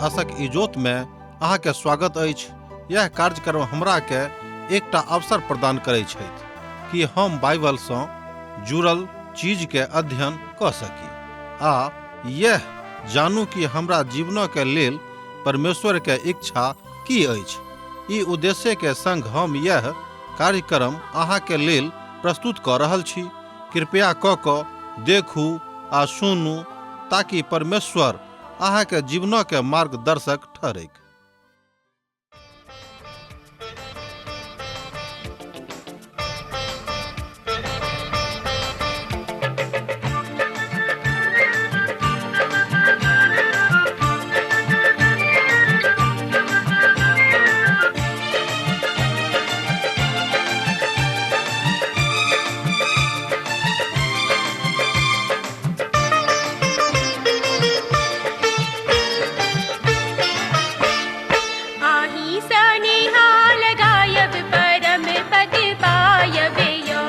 आशक इजोत में अहाँ के स्वागत अछि। यह कार्यक्रम हमरा के एकटा अवसर प्रदान करै छथि कि हम बाइबल सँ जुड़ल चीज के अध्ययन कऽ सकी आ यह जानू कि हमरा जीवन के लेल परमेश्वर के इच्छा की अछि। ई उद्देश्य के संग हम यह कार्यक्रम अहाँ के लेल प्रस्तुत कऽ रहल छी। कृपया कऽ कऽ देखू आ सुनू ताकि परमेश्वर अहाँ के जीवन के मार्गदर्शक ठहरैक। आही सनिहाल गायब परम पद पायब यो।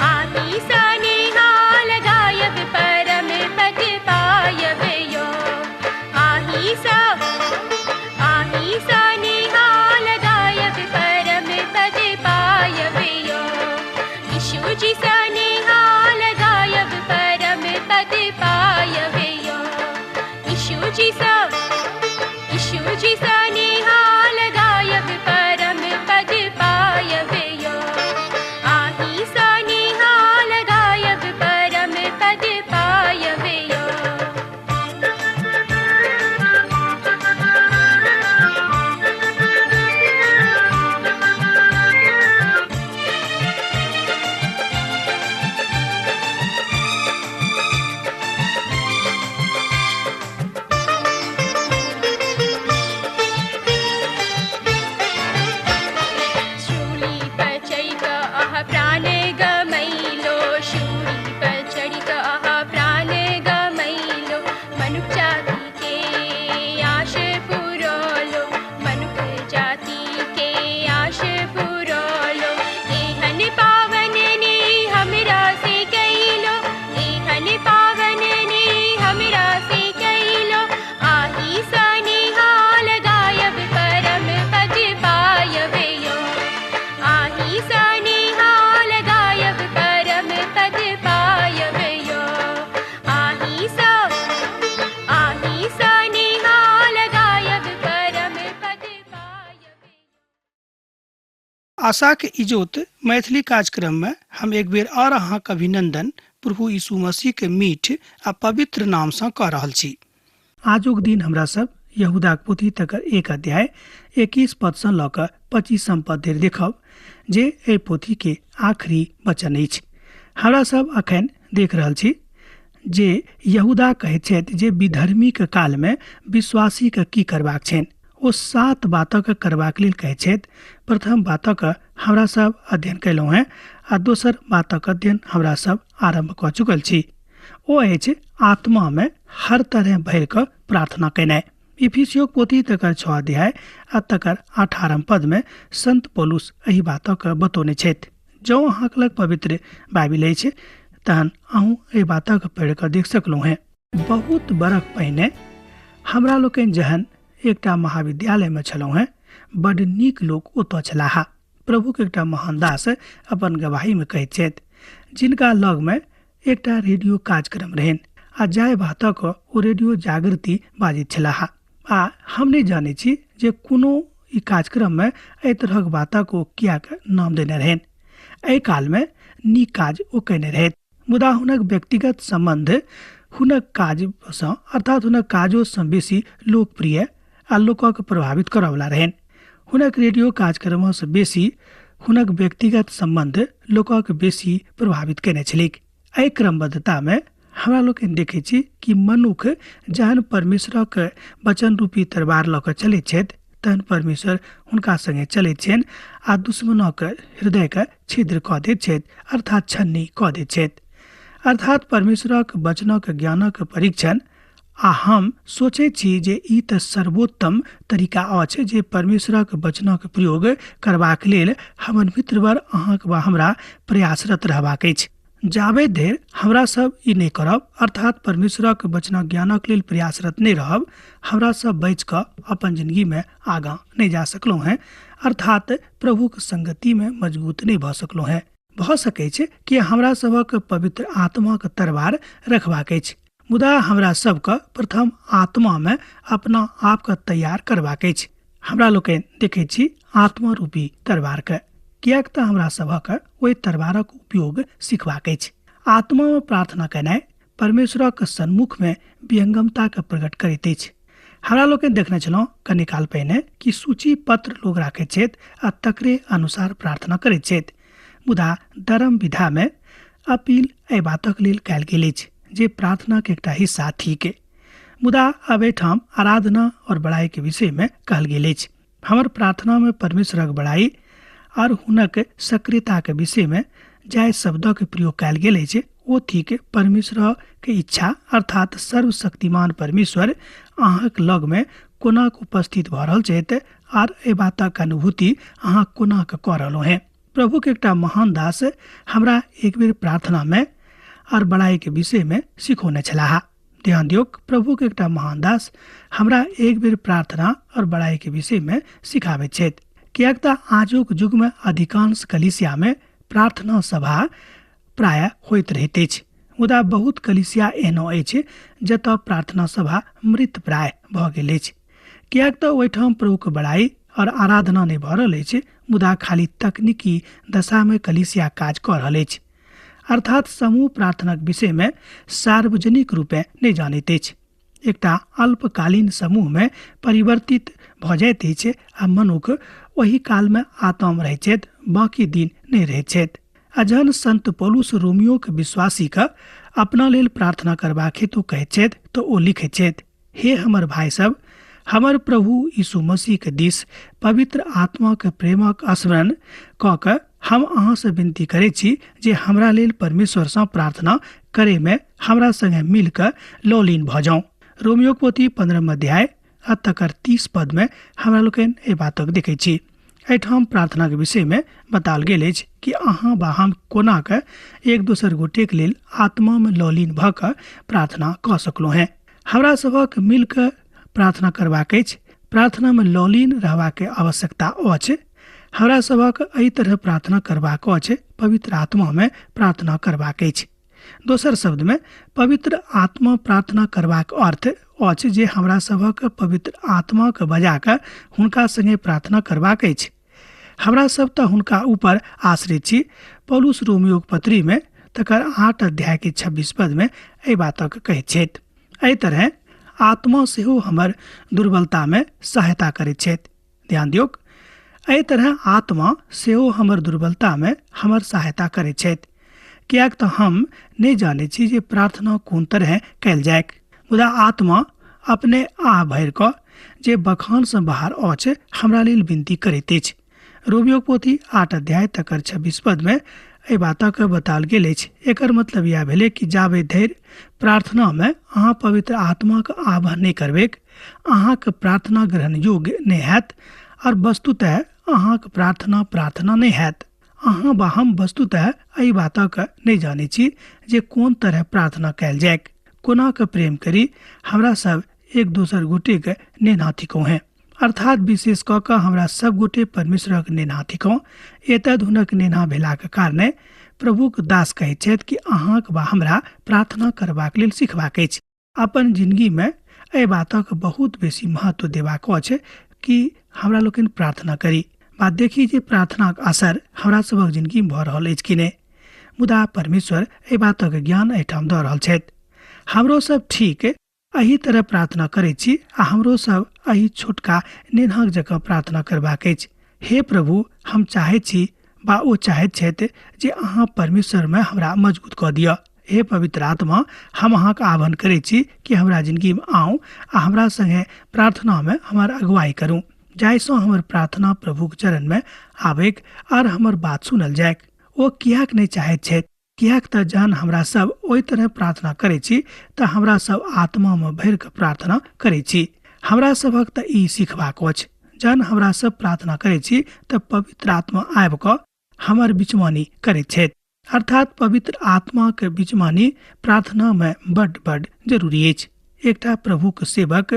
आही सनिहाल गायब परम पद पायब यो। आही सा आही सनिहाल गायब परम पद पायब यो। यीशु जी सनिहाल गायब परम पद पायब यो। यीशु जी सा यीशु जी सनिहाल गायब परम पद पायब यो। आही सनिहाल गायब परम पद पायब यो। शूली पर चढ़ि कऽ अहाँ प्राण गमैलो। शूली पर चढ़ि कऽ अहाँ प्राण गमैलो। मनुख जाति के आश पुरौलो। मनुख जाति के आश पुरौलो। एहन पावन ने हमरा से कैलो। एहन पावन ने हमरा से कैलो। आही सनिहाल गायब परम पद पायब यो। आही सनिहाल गायब परम पद पायब यो। आही सा आही सनिहाल गायब परम पद पायब। आशाक इजोत मैथिली कार्यक्रम में हम एक बेर और अहाँक अभिनंदन प्रभु यीशु मसीह के मीठ आ पवित्र नाम सँ कऽ रहल छी। आजुक दिन हमरा सब यहूदाक पोथी तकर 1 अध्याय 21 पद सँ लऽ कऽ 25 पद धरि देखब, जे एहि पोथी के आखिरी वचन अछि। हमरा सब अखन देख रहल छी जे यहूदा कहैत छथि जे विधर्मीक काल में विश्वासी के की करबाक छनि। ओ 7 बातक करबाक लेल कहैत छथि। प्रथम बातक हमरा सब अध्ययन कयलहुँ हेँ आ दोसर बातक अध्ययन हमरा सब आरम्भ कऽ चुकल छी। ओ अछि आत्मा में हर तरह भरि कऽ प्रार्थना केनाइ। इफिसियोक पोथी तकर 6 अध्याय आ तकर 18 पद में संत पौलुस एहि बातक बतौने छथि। जँ अहाँक लग पवित्र बाइबिल अछि तहन अहूँ एहि बातक पढ़ि कऽ देख सकलहुँ हेँ। बहुत बरख पहिने हमरा लोकनि जहन एकटा महाविद्यालय में छलहुँ हेँ, बड नीक लोक ओतऽ छलाह। प्रभुक एकटा महान दास अपन गवाही में कहैत छथि, जिनका लग में एकटा रेडियो कार्यक्रम रहनि आ जाहि बातक ओ रेडियो जागृति बाजैत छलाह। आ हम नहि जानै छी जे कोनो ई कार्यक्रम में एहि तरहक बातक ओ किएक नाम देने रहनि। एहि काल में नीक काज ओ कयने रहथि, मुदा हुनक व्यक्तिगत संबंध हुनक काज सँ अर्थात हुनक काजो सँ बेसी लोकप्रिय आ लोकक प्रभावित करऽवला रहनि। हुनक रेडियो कार्यक्रम सँ बेसी हुनक व्यक्तिगत संबंध लोकक बेसी प्रभावित कयने छलैक। एहि क्रमबद्धता में हमरा लोकनि देखै छी कि मनुख जहन परमेश्वरक वचन रूपी तरवार लऽ कऽ चलैत छथि तहन परमेश्वर हुनका संगे चलैत छनि आ दुश्मनक हृदयके छिद्र कऽ दैत छथि, अर्थात छन्नी कऽ दैत छथि। अर्थात परमेश्वरक वचनक ज्ञानक परीक्षण। आ हम सोचैत छी जे ई तऽ सर्वोत्तम तरीका अछि जे परमेश्वरक वचनक प्रयोग करबाक लेल हमर मित्रवर अहाँक वा हमरा प्रयासरत रहबाक अछि। जाबे धरि हमरा सब ई नहि करब, अर्थात परमेश्वरक वचनक ज्ञानक लेल प्रयासरत नहि रहब, हमरा सब बचि कऽ अपन जिंदगीमे आगाँ नहि जा सकलहुँ हेँ, अर्थात प्रभुक संगतिमे मजबूत नहि भऽ सकलहुँ हेँ। भऽ सकैछ कि हमरा सभक पवित्र आत्माक तरवार रखबाक अछि, मुदा हमरा सबके प्रथम आत्मामे अपना आपके तैयार करबाक अछि। हमरा लोकनि देखै छी आत्मा रूपी तरवारके, किएक तऽ हमरा सभक ओहि तरवारक उपयोग सिखबाक अछि। आत्मामे प्रार्थना केनाइ परमेश्वरक सन्मुखमे विहंगमताके प्रकट करैत अछि। हमरा लोकनि देखने छलहुँ कनी काल पहिने कि सूची पत्र लोग राखैत छथि आ तकरे अनुसार प्रार्थना करैत छथि, मुदा धर्म विधामे अपील एहि बातक लेल कयल गेल अछि जे प्रार्थनाक एकटा हिस्सा थिक। मुदा अब एहिठाम आराधना और बड़ाई के विषय में कहल गेल अछि। हमर प्रार्थना में परमेश्वरक बड़ाई और हुनक सक्रियता के विषय में जाहि शब्दक प्रयोग कयल गेल अछि ओ थिक परमेश्वर के इच्छा, अर्थात सर्वशक्तिमान परमेश्वर अहाँक लग में कोना उपस्थित भऽ रहल छथि आर एहि बातक अनुभूति अहाँ कोना कऽ रहलहुँ हेँ। प्रभु के एकटा महान दास हमरा एक बेर प्रार्थना में और बड़ाई के विषय में सिखौने छलाह। ध्यान दियौक, प्रभु के एकटा महान दास हमरा एक बेर प्रार्थना और बड़ाई के विषय में सिखाबैत छथि, किएक तऽ आजुक युग में अधिकांश कलीसिया में प्रार्थना सभा प्राय होइत रहैत अछि, मुदा बहुत कलीसिया एहनो अछि जतऽ प्रार्थना सभा मृत प्राय भऽ गेल अछि, किएक तऽ ओहिठाम प्रभुके बड़ाई और आराधना नहि भऽ रहल अछि, मुदा खाली तकनीकी दशामे कलीसिया काज कऽ रहल अछि, अर्थात समूह प्रार्थनाक विषयमे सार्वजनिक रूपेँ नहि जानैत अछि। एकटा अल्पकालीन समूहमे परिवर्तित भऽ जाइत अछि आ मनुख ओहि कालमे आत्मामे रहैत छथि, बाँकी दिन नहि रहैत छथि। आ जहन संत पौलुस रोमियोक विश्वासीके अपना लेल प्रार्थना करबाक हेतु कहैत छथि तऽ ओ लिखैत छथि, हे हमर भाइ सब, हमर प्रभु यीशु मसीह के दिस पवित्र आत्मा के प्रेमक स्मरण कऽ के हम अहाँ से विनती करै छी जे हमरा लेल परमेश्वर सँ प्रार्थना करे में हमरा संगे मिल कऽ लौलीन भऽ जाउं। रोमियोक पोथी 15 अध्याय आ तकर 30 पद में हमरा लोकनि एहि बातक देखै छी। एहिठाम प्रार्थनाक विषय में बताओल गेल अछि कि अहाँ वा हम कोना के एक दोसर गोटेक लेल आत्मा में लौलीन भऽ कऽ प्रार्थना कऽ सकलहुँ हेँ। हमरा सभक मिल कऽ प्रार्थना करबाक अछि। प्रार्थना में लौलीन रहबाक आवश्यकता अछि। हमरा सभक एहि तरह प्रार्थना करबाक अछि, पवित्र आत्मा में प्रार्थना करबाक अछि। दोसर शब्द में पवित्र आत्मा प्रार्थना करबाक अर्थ अछि जे हमरा सभक पवित्र आत्मा के बजा कऽ हुनका संगे प्रार्थना करबाक अछि। हमरा सब तऽ हुनका ऊपर आश्रित छी। पौलुस रोमियोक पत्री में तकर 8 अध्याय के 26 पद में एहि बातक कहैत छथि। एहि तरह आत्मा सेहो हमर दुर्बलता में सहायता करैत छथि। ध्यान दियौक, एहि तरह आत्मा सेहो हमर दुर्बलता में हमर सहायता करैत छथि, किएक तऽ हम नहि जानैत छी जे प्रार्थना कोन तरह कयल जाइक, मुदा आत्मा अपने आह भरि कऽ जे बखानसँ बाहर अछि हमरा लेल विनती करैत अछि। रोमियोक पोथी 8 अध्याय तकर 26 पद में एहि बातक बताओल गेल अछि। एकर मतलब इएह भेलै कि जाबे धरि प्रार्थनामे अहाँ पवित्र आत्माक आह्वान नहि करबैक, अहाँक प्रार्थना ग्रहण योग्य नहि हैत और वस्तुतः अहाँक प्रार्थना प्रार्थना नहि हैत। अहाँ वा हम वस्तुतः एहि बातक नहि जानै छी जे कोन तरह प्रार्थना कयल जाइक, कोना कऽ प्रेम करी। हमरा सब एक दोसर गोटेक नेना थिकहुँ हेँ, अर्थात विशेष कऽ कऽ हमरा सब गोटे परमेश्वरक नेना थिकहुँ। एतद हुनक नेना भेलाक कारणे प्रभुक दास कहैत छथि कि अहाँक वा हमरा प्रार्थना करबाक लेल सिखबाक अछि। अपन जिंदगीमे एहि बातक बहुत बेसी महत्व देबाक अछि कि हमरा लोकनि प्रार्थना करी वा देखी जे प्रार्थनाक असर हमरा सभक जिंदगीमे भऽ रहल अछि कि नहि। मुदा परमेश्वर एहि बातक ज्ञान एहिठाम दऽ रहल छथि। हमरो सब ठीक एहि तरह प्रार्थना करै छी आ हमरो सब एहि छोटका नेन्हक जकाँ प्रार्थना करबाक अछि। हे प्रभु, हम चाहैत छी वा ओ चाहैत छथि जे अहाँ परमेश्वरमे हमरा मजबूत कऽ दिअ। हे पवित्र आत्मा, हम अहाँके आह्वान करै छी कि हमरा जिंदगीमे आउ आ हमरा संगे प्रार्थनामे हमर अगुवाई करू, जाहिसँ हमर प्रार्थना प्रभुक चरणमे आबैक आर हमर बात सुनल जाइक। ओ किएक नहि चाहैत छथि? किएक तऽ जहन हमरा सब ओहि तरह प्रार्थना करै छी तऽ हमरा सब आत्मामे भरि कऽ प्रार्थना करै छी। हमरा सभक तऽ ई सिखबाक अछि। जहन हमरा सब प्रार्थना करै छी तऽ पवित्र आत्मा आबि कऽ हमर बिचवानी करैत छथि अर्थात पवित्र आत्माके बीचमानी प्रार्थनामे बड बड जरूरी अछि। एकटा प्रभुक सेवक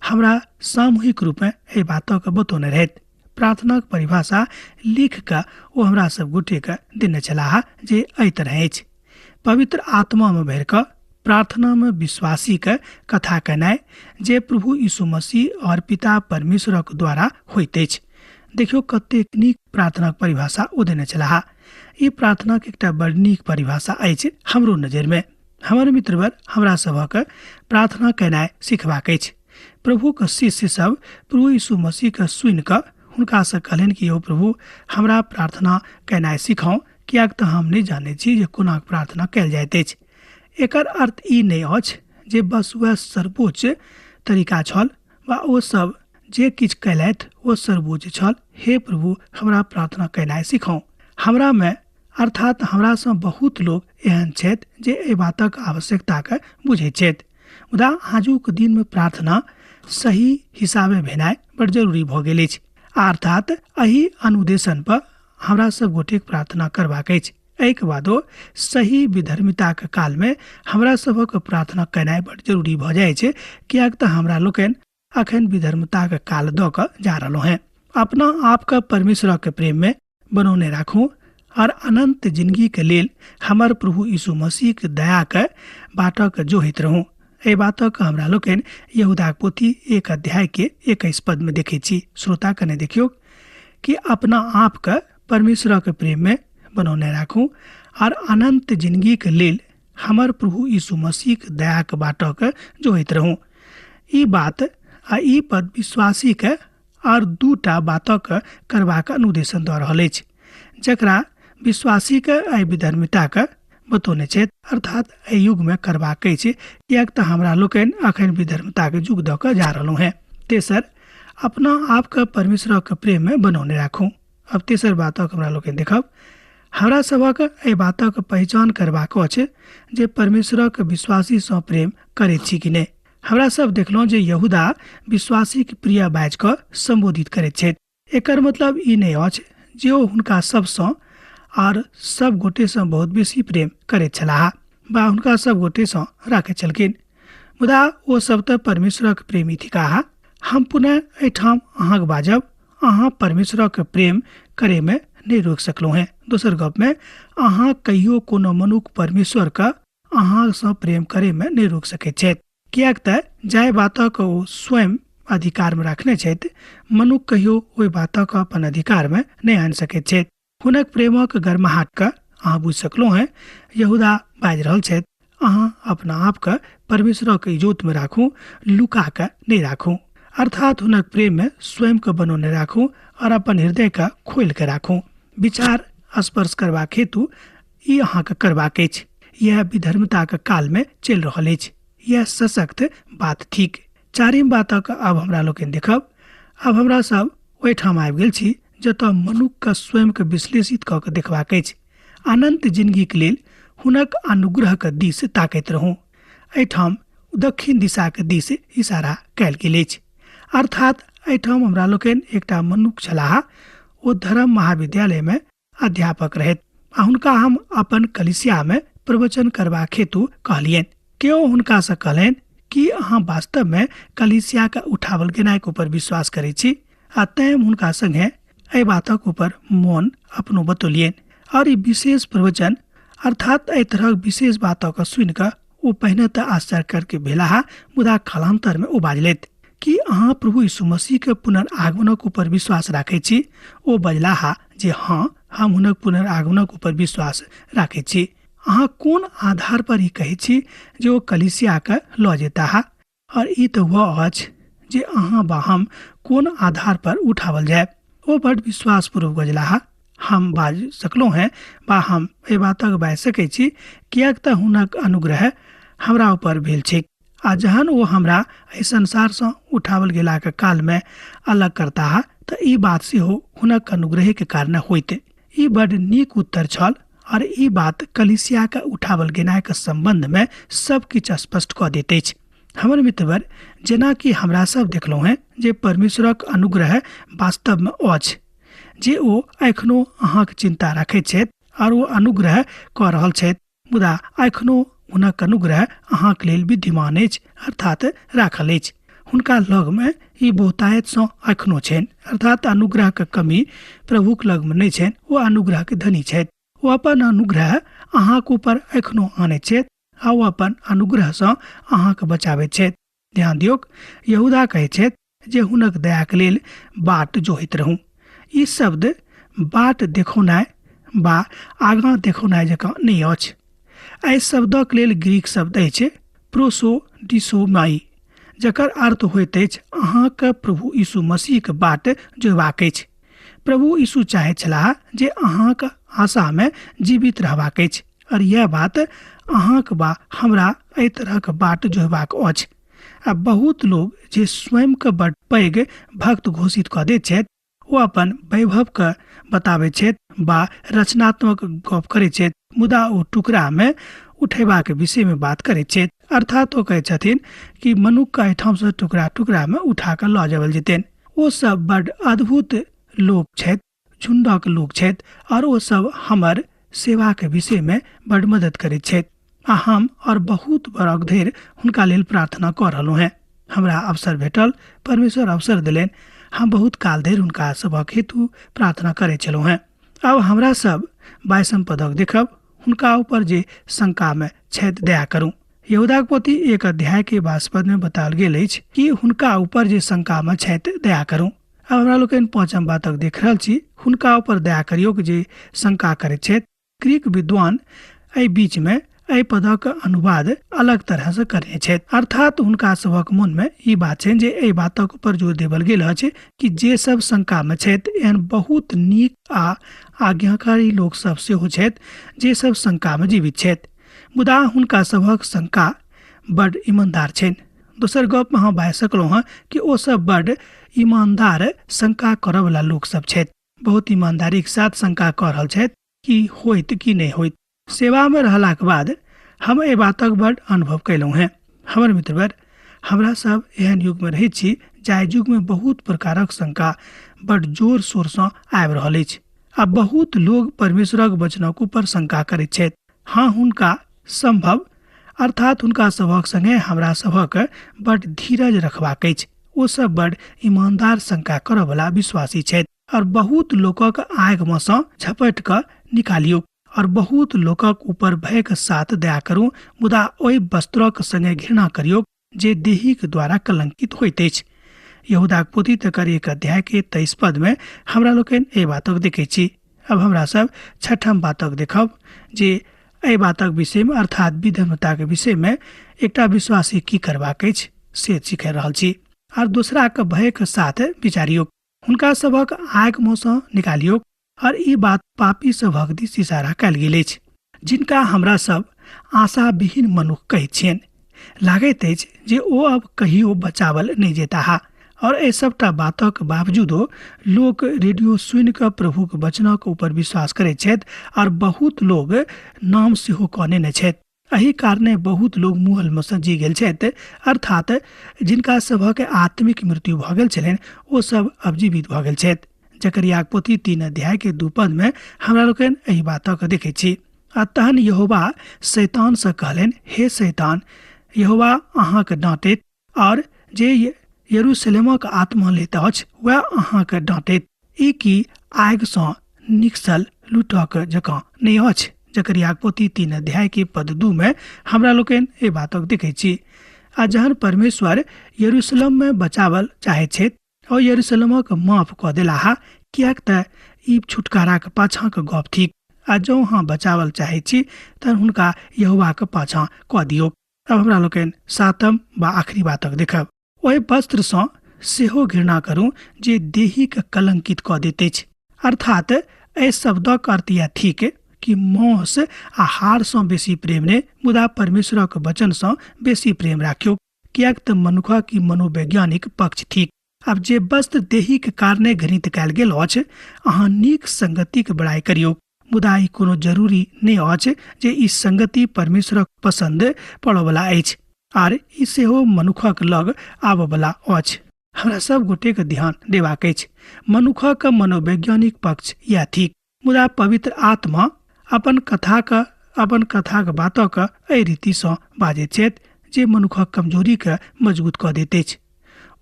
हमरा सामूहिक रूपमे एहि बातके बतौने रहथि। प्रार्थनाक परिभाषा लिख कऽ ओ हमरा सब गोटेके देने छलाह जे एहि तरह अछि। पवित्र आत्मामे भरि कऽ प्रार्थनामे विश्वासीके कथा केनाइ जे प्रभु यीशु मसीह और पिता परमेश्वरक द्वारा होइत अछि। देखियौ कतेक नीक प्रार्थनाक परिभाषा ओ देने छलाह। ई प्रार्थनाक एकटा बड़ नीक परिभाषा अछि हमरो नजरिमे। हमर मित्रवर, हमरा सभक प्रार्थना केनाइ सिखबाक अछि। प्रभुक शिष्य सब प्रभु यीशु मसीहके सुनि कऽ हुनकासँ कहलनि कि यौ प्रभु, हमरा प्रार्थना केनाइ सिखाउ, किएक तऽ हम नहि जानै छी जे कोना प्रार्थना कयल जाइत अछि। एकर अर्थ ई नहि अछि जे बस वएह सर्वोच्च तरीका छल वा ओ सब जे किछु कयलथि ओ सर्वोच्च छल। हे प्रभु, हमरा प्रार्थना केनाइ सिखाउ। हमरामे अर्थात हमरासँ बहुत लोक एहन छथि जे एहि बातक आवश्यकताके बुझैत छथि, मुदा आजुक दिनमे प्रार्थना सही हिसाबे भेनाइ बड़ जरूरी भऽ गेल अछि। अर्थात एहि अनुदेशन पर हमरा सब गोटेक प्रार्थना करबाक अछि। एहिके बादो सही विधर्मिताक कालमे हमरा सभक प्रार्थना केनाइ बड़ जरूरी भऽ जाइ छै, किएक तऽ हमरा लोकनि अखन विधर्मताक काल दऽ कऽ जा रहलहुँ हेँ। अपना आपके परमेश्वरक प्रेममे बनौने राखू और अनंत जिंदगी के लेल हमर प्रभु यीशु मसीह के दया के बाटक जोहित रहू। एहि बातक हमरा लोकनि यहूदाक पोथी 1 अध्याय के 21 पद में देखै छी। श्रोता कने देखियौ कि अपना आप के परमेश्वर के प्रेम में बनौने राखू और अनंत जिंदगी के लेल हमर प्रभु यीशु मसीह के दया के बाटक जोहित रहू। ई बात आ ई पद विश्वासी के और दूटा बातक करबाक अनुदेशन दऽ रहल अछि, जकरा विश्वासीके एहि विधर्मिताके बतौने छथि। अर्थात एहि युगमे करबाक अछि, किएक तऽ हमरा लोकनि अखन विधर्मताके युग दऽ कऽ जा रहलहुँ हेँ। तेसर, अपना आपके परमेश्वरक प्रेममे बनौने राखू। अब तेसर बातक हमरा लोकनि देखब। हमरा सभक एहि बातक पहिचान करबाक अछि जे परमेश्वरक विश्वासीसँ प्रेम करैत छी कि नहि। हमरा सब देखलहुँ जे यहूदा विश्वासीक प्रिय बाजि कऽ सम्बोधित करैत छथि। एकर मतलब ई नहि अछि जे ओ हुनका सबसँ आर सब गोटेसँ बहुत बेसी प्रेम करैत छलाह वा हुनका सब गोटेसँ राखैत छलखिन, मुदा ओ सब तऽ परमेश्वरक प्रेमी थिकाह। हम पुनः एहिठाम अहाँक बाजब, अहाँ परमेश्वरक प्रेम करैमे नहि रोकि सकलहुँ हेँ। दोसर गपमे, अहाँ कहियो कोनो मनुख परमेश्वरके अहाँसँ प्रेम करैमे नहि रोकि सकैत छथि, किएक तऽ जाहि बातक ओ स्वयं अधिकारमे राखने छथि, मनुख कहियो ओहि बातक अपन अधिकारमे नहि आनि सकैत छथि। हुनक प्रेमक गर्माहटके अहाँ बुझि सकलहुँ हेँ। यहूदा बाजि रहल छथि, अहाँ अपना आपके परमेश्वरक इजोतमे राखू, लुका कऽ नहि राखू। अर्थात हुनक प्रेममे स्वयंके बनौने राखू और अपन हृदयके खोलि कऽ राखू। विचार स्पर्श करबाक हेतु ई अहाँके करबाक अछि। यह विधर्मताक कालमे चलि रहल अछि। यह सशक्त बात थिक। चारिम बातक अब हमरा लोकनि देखब। अब हमरा सब ओहिठाम आबि गेल छी जतऽ मनुखके स्वयंके विश्लेषित कऽ के देखबाक अछि। अनंत जिंदगीके लेल हुनक अनुग्रहके दिस ताकैत रहू। एहिठाम दक्षिण दिशाके दिस इशारा कयल गेल अछि। अर्थात एहिठाम हमरा लोकनि एकटा मनुख छलाह, ओ धर्म महाविद्यालयमे अध्यापक रहथि आ हुनका हम अपन कलिसियामे प्रवचन करबाक हेतु कहलियनि। केओ हुनकासँ कहलनि कि अहाँ वास्तवमे कलिसियाके उठावल गेनाइके ऊपर विश्वास करै छी? आ तैँ हम हुनका संगे एहि बातक ऊपर मोन अपनो बतौलियनि। और ई विशेष प्रवचन अर्थात एहि तरहक विशेष बातक सुनि कऽ ओ पहिने तऽ आश्चर्य करके भेलाह, मुदा कालांतरमे ओ बाजलथि कि अहाँ प्रभु यीशु मसीहके पुनर्आगमनक ऊपर विश्वास राखै छी? ओ बजलाह जे हँ, हम हुनक पुनर्आगमनक ऊपर विश्वास राखै छी। अहाँ कोन आधार पर ई कहै छी जे ओ कलिसियाके लऽ जेताह? और ई तऽ वह अछि जे अहाँ बा हम कोन आधार पर उठावल जायब? ओ बड विश्वासपूर्वक बजलाह, हम बाजि सकलहुँ हेँ बा हम एहि बातक बाजि सकै छी, किएक तऽ हुनक अनुग्रह हमरा ऊपर भेल छैक। आ जहन ओ हमरा एहि संसारसँ उठावल गेलाक कालमे अलग करताह तऽ ई बात सेहो हुनक अनुग्रहेके कारणे होइत। ई बड नीक उत्तर छल और ई बात कलिसियाके उठावल गेनाइके सम्बन्धमे सब किछु स्पष्ट कऽ दैत अछि। हमर मित्रवर, जेना कि हमरा सब देखलहुँ हेँ जे परमेश्वरक अनुग्रह वास्तवमे अछि, जे ओ एखनो अहाँक चिन्ता राखैत छथि आओर ओ अनुग्रह कऽ रहल छथि, मुदा एखनो हुनक अनुग्रह अहाँके लेल विद्यमान अछि, अर्थात राखल अछि। हुनका लगमे ई बहुतायतसँ एखनो छनि, अर्थात अनुग्रहके कमी प्रभुक लगमे नहि छनि। ओ अनुग्रहके धनी छथि। ओ अपन अनुग्रह अहाँके ऊपर एखनो आनैत छथि आ ओ अपन अनुग्रहसँ अहाँके बचाबैत छथि। ध्यान दियौक, यहूदा कहै छथि जे हुनक दयाके लेल बाट जोहैत रहू। ई शब्द बाट देखौनाइ बा आगाँ देखौनाइ जकाँ नहि अछि। एहि शब्दक लेल ग्रीक शब्द अछि प्रोसोडिसोमाई, जकर अर्थ होइत अछि अहाँके प्रभु यीशु मसीहके बाट जोहबाक अछि। प्रभु यीशु चाहैत छलाह जे अहाँक आशामे जीवित रहबाक अछि, आओर यैह बात अहाँक बा हमरा एहि तरहक बाट जोहबाक अछि। आ बहुत लोग जे स्वयंके बड पैघ भक्त घोषित कऽ दैत छथि, ओ अपन वैभवके बताबैत छथि बा रचनात्मक गप करैत छथि, मुदा ओ टुकड़ामे उठेबाक विषयमे बात करैत छथि। अर्थात ओ कहैत छथिन कि मनुक्खके एहिठामसँ टुकड़ा टुकड़ामे उठा कऽ लऽ जाओल जेतनि। ओ सब बड अद्भुत लोक छथि, झुण्डक लोक छथि, आओर ओ सब हमर सेवाके विषयमे बड मदद करैत छथि आ हम आओर बहुत बरख धरि हुनका लेल प्रार्थना कऽ रहलहुँ हेँ। हमरा अवसर भेटल, परमेश्वर अवसर देलनि, हम बहुत काल धरि हुनका सभक हेतु प्रार्थना करैत छलहुँ हेँ। आब हमरा सब 22 पदक देखब, हुनका ऊपर जे शंकामे छथि दया करू। यहूदाक पोथी 1 अध्याय के 22 पद में बताओल गेल अछि कि हुनका ऊपर जे शंका में छथि दया करू। आब हमरा लोकनि 5 बातक देख रहल छी, हुनका ऊपर दया करियौक जे शंका करैत छथि। ग्रीक विद्वान एहि बीच में एहि पदक अनुवाद अलग तरह से करने छथि, अर्थात हुनका सभक मन में ई बात छनि जे एहि बातक ऊपर जोर देवल गेल अछि कि जे सब शंका में छथि एहन बहुत नीक आ आज्ञाकारी लोक सब सेहो छथि जे सब शंका में जीवित छथि, मुदा हुनका सभक शंका बड ईमानदार छनि। दोसर गप में अहाँ बाजि सकलहुँ हँ कि ओ सब बड ईमानदार शंका करऽवला लोक सब छथि, बहुत ईमानदारीके साथ शंका कऽ रहल छथि कि होइत कि नहि होइत। सेवामे रहलाके बाद हम एहि बातक बड अनुभव कयलहुँ हेँ। हमर मित्रवर, हमरा सब एहन युगमे रहैत छी जाहि युगमे बहुत प्रकारक शंका बड जोर शोरसँ आबि रहल अछि आ बहुत लोग परमेश्वरक वचनक ऊपर शंका करैत छथि। हाँ, हुनका संभव अर्थात हुनका सभक संगे हमरा सभक बड धीरज रखबाक अछि। ओ सब बड ईमानदार शंका करऽवला विश्वासी छथि और बहुत लोकक आगिमे सँ झपटि कऽ निकालियौ और बहुत लोकक ऊपर भयके साथ दया करू, मुदा ओहि वस्त्रक संगे घृणा करियौ जे देहीक द्वारा कलंकित होइत अछि। यहूदाक पोथी तकर 1 अध्याय के 23 पद में हमरा लोकनि एहि बातक देखै छी। अब हमरा सब 6ठम बातक देखब जे एहि बातक विषय में अर्थात विधर्मताक विषय में एकटा विश्वासी की करबाक अछि से सीख रहल छी। और दोसराक भयक साथ विचारियौ, हुनका सभक आगि मुँहसँ निकालियौ। और ई बात पापी सभक दिस इशारा कयल गेल अछि जिनका हमरा सब आशाविहीन मनुख कहैत छियनि। लागैत अछि जे ओ अब कहियो बचावल नहि जेताह। और एहि सबटा बातक बावजूदो लोक रेडियो सुनि कऽ प्रभुक वचनक ऊपर विश्वास करैत छथि और बहुत लोग नाम सेहो कऽ नेने छथि। एहि कारणे बहुत लोग मुहलमे सँ जी गेल छथि, अर्थात जिनका सभक आत्मिक मृत्यु भऽ गेल छलनि ओ सब अब जीवित भऽ गेल छथि। जकरियाक पोथी 3 अध्याय के 2 पद में हमरा लोकनि एहि बातक देखै छी। आ तहन यहोवा शैतान सँ कहलनि, हे शैतान, यहोवा अहाँके डाँटैत और जे यरूशलेमक आत्मा लैत अछि वएह अहाँके डाँटैत। ई की आगि सँ निकसल लूटक जकाँ नहि अछि? जकरियाक पोथी 3 अध्याय के पद 2 में हमरा लोकनि एहि बातक देखै छी। आ जहन परमेश्वर यरूशलेम में बचावल चाहैत छथि और यरूशलेमक माफ कऽ देलाह, किएक तऽ ई छुटकाराक पाछाँक गप थिक। आ जँ अहाँ बचावल चाहैत छी तहन हुनका यहोवाक पाछाँ कऽ दियौ। अब हमरा लोकनि 7म वा आखिरी बातक देखब। ओहि वस्त्रसँ सेहो घृणा करू जे देहीके कलंकित कऽ दैत अछि। अर्थात एहि शब्दक अर्थ यह थिक कि मांस आ हाड़सँ बेसी प्रेम नहि, मुदा परमेश्वरक वचनसँ बेसी प्रेम राखियौ, किएक तऽ मनुखक ई मनोवैज्ञानिक पक्ष थिक। आब जे वस्त्र देहीके कारणे घृणित कयल गेल अछि, अहाँ नीक संगतिक बड़ाइ करियौ, मुदा ई कोनो जरूरी नहि अछि जे ई संगति परमेश्वरक पसन्द पड़यवला अछि, आर ई सेहो मनुखक लग आबयवला अछि। हमरा सब गोटेके ध्यान देबाक अछि। मनुखक मनोवैज्ञानिक पक्ष इएह थिक, मुदा पवित्र आत्मा अपन कथाक बातक एहि रीतिसँ बाजैत छथि जे मनुखक कमजोरीके मजबूत कऽ दैत अछि।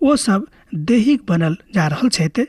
ओ सब दैहिक बनल जा रहल छथि।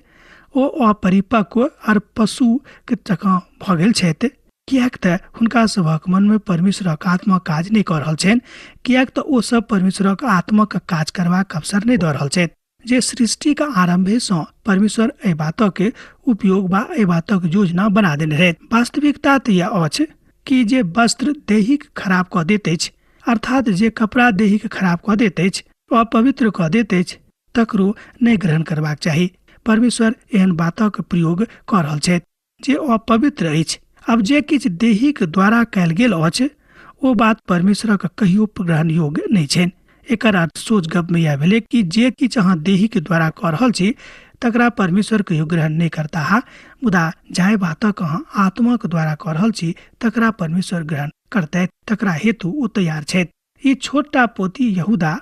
ओ अपरिपक्व आर पशुके जकाँ भऽ गेल छथि, किएक तऽ हुनका सभक मनमे परमेश्वरक आत्मा काज नहि कऽ रहल छनि, किएक तऽ ओ सब परमेश्वरक आत्माके काज करबाक अवसर नहि दऽ रहल छथि। जे सृष्टिके आरम्भेसँ परमेश्वर एहि बातके उपयोग बा एहि बातक योजना बना देने रहै। वास्तविकता तऽ यह अछि कि जे वस्त्र दैहिक खराब कऽ दैत अछि, अर्थात जे कपड़ा दैहिक खराब कऽ दैत अछि, अपवित्र कऽ दैत अछि, तकरो नहि ग्रहण करबाक चाही। परमेश्वर एहन बातक प्रयोग कऽ रहल छथि जे अपवित्र अछि। आब जे किछु देहीक द्वारा कयल गेल अछि ओ बात परमेश्वरक कहियो ग्रहण योग्य नहि छनि। एकर अर्थ सोच गपमे इएह भेलै कि जे किछु अहाँ देहीक द्वारा कऽ रहल छी तकरा परमेश्वर कहियो ग्रहण नहि करताह, मुदा जाहि बातक अहाँ आत्माक द्वारा कऽ रहल छी तकरा परमेश्वर ग्रहण करतथि, तकरा हेतु ओ तैयार छथि। ई छोटटा पोथी यहूदा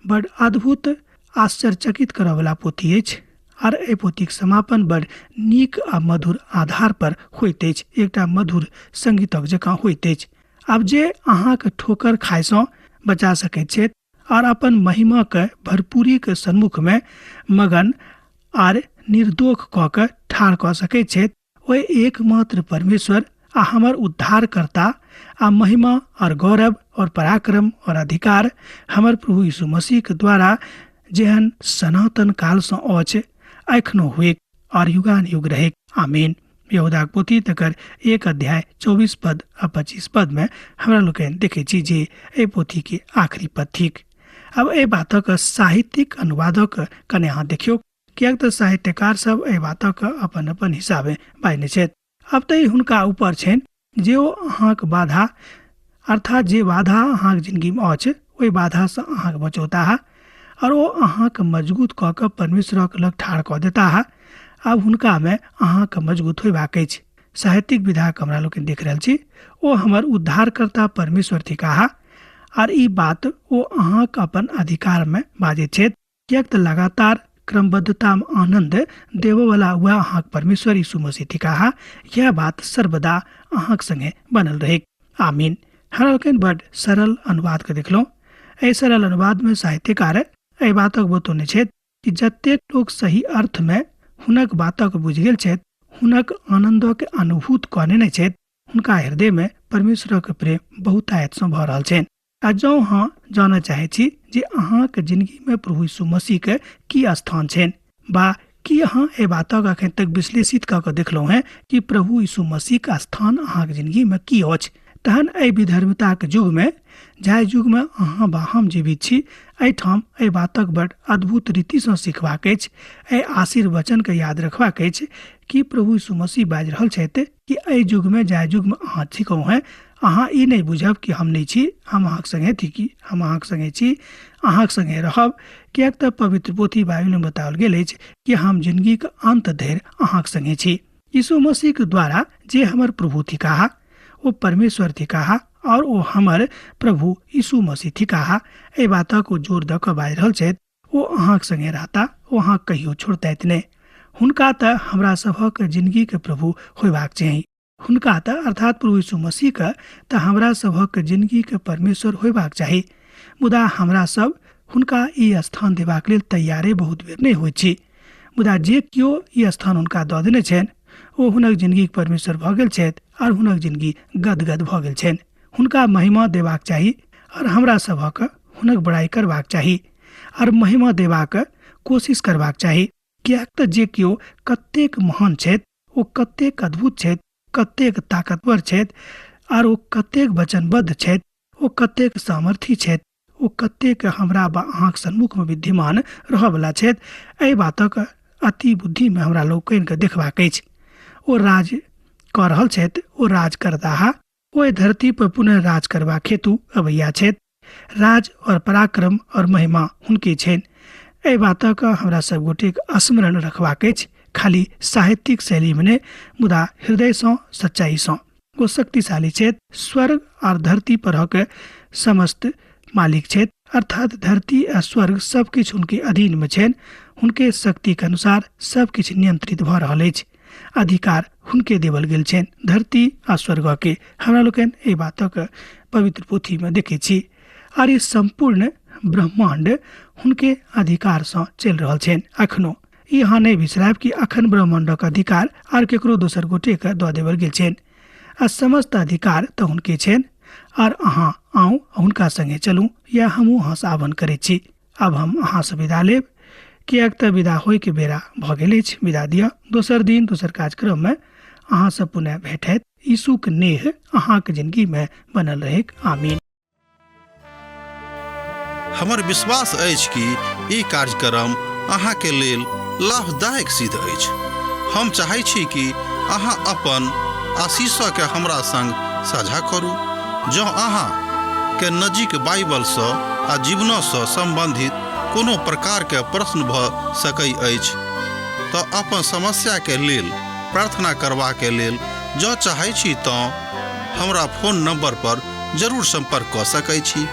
बड़ अद्भुत आश्चर्यचकित करऽवला पोथी अछि आर एहि पोथीक समापन बड़ नीक आ मधुर आधार पर होइत अछि, एकटा मधुर संगीतक जकाँ होइत अछि। आब जे अहाँके ठोकर खायसँ बचा सकैत छथि आर अपन महिमाके भरपूरीके सन्मुखमे मगन आर निर्दोष कऽ के ठाढ़ कऽ सकैत छथि, ओहि एकमात्र परमेश्वर आ हमर उद्धारकर्ता आ महिमा और गौरव और पराक्रम और अधिकार हमर प्रभु यीशु मसीह के द्वारा जेहन सनातन कालसँ अछि एखनो हुएक और युगानुयुग रहेक। आमीन। यहूदाक पोथी तकर 1 अध्याय 24 पद आ 25 पद में हमरा लोकनि देखै छी जे एहि पोथी के आखिरी पद थिक। आब एहि बातक साहित्यिक अनुवादक कने अहाँ देखियौ, किएक तऽ साहित्यकार सब एहि बातक अपन अपन हिसाबे बाजने छथि। आब तऽ ई हुनका ऊपर छनि जे ओ अहाँक बाधा, अर्थात जे बाधा अहाँक जिंदगीमे अछि ओहि बाधासँ अहाँके बचौताह और ओ अहाँके मजबूत कऽ कऽ परमेश्वरक लग ठाढ़ कऽ देताह। आब हुनकामे अहाँके मजबूत होयबाक अछि। साहित्यिक विधाक हमरा लोकनि देख रहल छी, ओ हमर उद्धारकर्ता परमेश्वर थिकाह आर ई बात ओ अहाँके अपन अधिकारमे बाजैत छथि, किएक तऽ लगातार क्रमबद्धतामे आनन्द देबऽवला वएह अहाँक परमेश्वर यीशु मसीह थिकाह। यह बात सर्वदा अहाँक संगे बनल रहै। आमीन। हमरा लोकनि बड सरल अनुवादके देखलहुँ। एहि सरल अनुवादमे साहित्यकार एहि बातक बतौने छथि कि जतेक लोक सही अर्थमे हुनक बातक बुझि गेल छथि, हुनक आनन्दक अनुभूत कऽ नेने छथि, हुनका हृदयमे परमेश्वरक प्रेम बहुतायतसँ भऽ रहल छनि। आ जँ अहाँ जानऽ चाहै छी जे अहाँके जिंदगीमे प्रभु यीशु मसीहके की स्थान छनि, बा की अहाँ एहि बातक अखन तक विश्लेषित कऽ कऽ देखलहुँ हेँ कि प्रभु यीशु मसीहके स्थान अहाँके जिंदगीमे की अछि, तहन एहि विधर्मताके युगमे, जाहि युगमे अहाँ बा हम जीवित छी, एहिठाम एहि बातक बड़ अद्भुत रीतिसँ सिखबाक अछि, एहि आशीर्वचनके याद रखबाक अछि कि प्रभु यीशु मसीह बाजि रहल छथि कि एहि युगमे, जाहि युगमे अहाँ थिकहुँ हेँ, अहाँ ई नहि बुझब कि हम नहि छी, हम अहाँके संगे थिकी, हम अहाँके संगे छी, अहाँके संगे रहब, किएक तऽ पवित्र पोथी बाइबिलमे बताओल गेल अछि कि हम जिंदगीके अन्त धरि अहाँके संगे छी। यीशु मसीहके द्वारा जे हमर प्रभु थिकाह, ओ परमेश्वर थिकाह और ओ हमर प्रभु यीशु मसीह थिकाह, एहि बातक ओ जोर दऽ कऽ बाजि रहल छथि। ओ अहाँके संगे रहता, ओ अहाँ कहियो छोड़तथि नहि। हुनका तऽ हमरा सभक जिंदगीके प्रभु होयबाक चाही। हुनका तऽ अर्थात प्रभु यीशु मसीहके तऽ हमरा सभक जिंदगीके परमेश्वर होयबाक चाही, मुदा हमरा सब हुनका ई स्थान देबाक लेल तैयारे बहुत बेर नहि होइत छी। मुदा जे केओ ई स्थान हुनका दऽ देने छनि ओ हुनक जिंदगीके परमेश्वर भऽ गेल छथि और हुनक जिंदगी गदगद भऽ गेल छनि। हुनका महिमा देबाक चाही और हमरा सभक हुनक बड़ाई करबाक चाही और महिमा देबाक कोशिश करबाक चाही, किएक तऽ जे केओ कतेक महान छथि, ओ कतेक अद्भुत छथि, कतेक ताकतवर छथि आर ओ कतेक वचनबद्ध छथि, ओ कतेक सामर्थी छथि, ओ कतेक हमरा बा अहाँक सन्मुखमे विद्यमान रहऽवला छथि, एहि बातक अति बुद्धिमे हमरा लोकनिके देखबाक अछि। ओ राज कऽ रहल छथि, ओ राज करताह, ओ एहि धरती पर पुनः राज करबाक हेतु अबैया छथि। राज और पराक्रम और महिमा हुनके छनि। एहि बातक हमरा सब गोटेक स्मरण रखबाक अछि, खाली साहित्यिक शैलीमे नहि, मुदा हृदयसँ, सच्चाइसँ। ओ शक्तिशाली छथि, स्वर्ग और धरती परहक समस्त मालिक छथि, अर्थात धरती आ स्वर्ग सब किछु हुनके अधीनमे छनि। हुनके शक्तिके अनुसार सब किछु नियंत्रित भऽ रहल अछि। अधिकार हुनके देवल गेल छनि धरती आ स्वर्गके। हमरा लोकनि एहि बातक पवित्र पोथीमे देखै छी आर ई सम्पूर्ण ब्रह्माण्ड हुनके अधिकारसँ चलि रहल छनि अखनो। ई अहाँ नहि बिसरायब कि अखन ब्रह्माण्डक अधिकार आर केकरो दोसर गोटेके दऽ देवल गेल छनि आ समस्त अधिकार तऽ हुनके छनि। आर अहाँ आउ, हुनका संगे चलू, या हमहूँ अहाँसँ आह्वान करै छी। आब हम अहाँसँ विदा लेब, किएक तऽ विदा होइके बेरा भऽ गेल अछि। विदा दिअ, दोसर दिन दोसर कार्यक्रममे अहाँसँ पुनः भेट हैत। यीशुक नेह अहाँक जिंदगीमे बनल रहैक। आमीन। हमर विश्वास अछि कि ई कार्यक्रम अहाँके लेल लाभदायक सिद्ध अछि। हम चाहै छी कि अहाँ अपन आशीषके हमरा संग साझा करू। जँ अहाँ के नजीक बाइबलसँ आ जीवनसँ सम्बन्धित कोनो प्रकारके प्रश्न भऽ सकै अछि तऽ अपन समस्याके लेल प्रार्थना करबाके लेल जँ चाहै छी तँ हमरा फोन नंबर पर जरूर संपर्क कऽ सकै छी।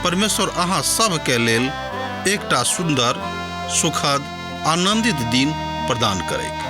परमेश्वर अहाँ सभके लेल एकटा सुन्दर, सुखद, आनंदित दिन प्रदान करैक।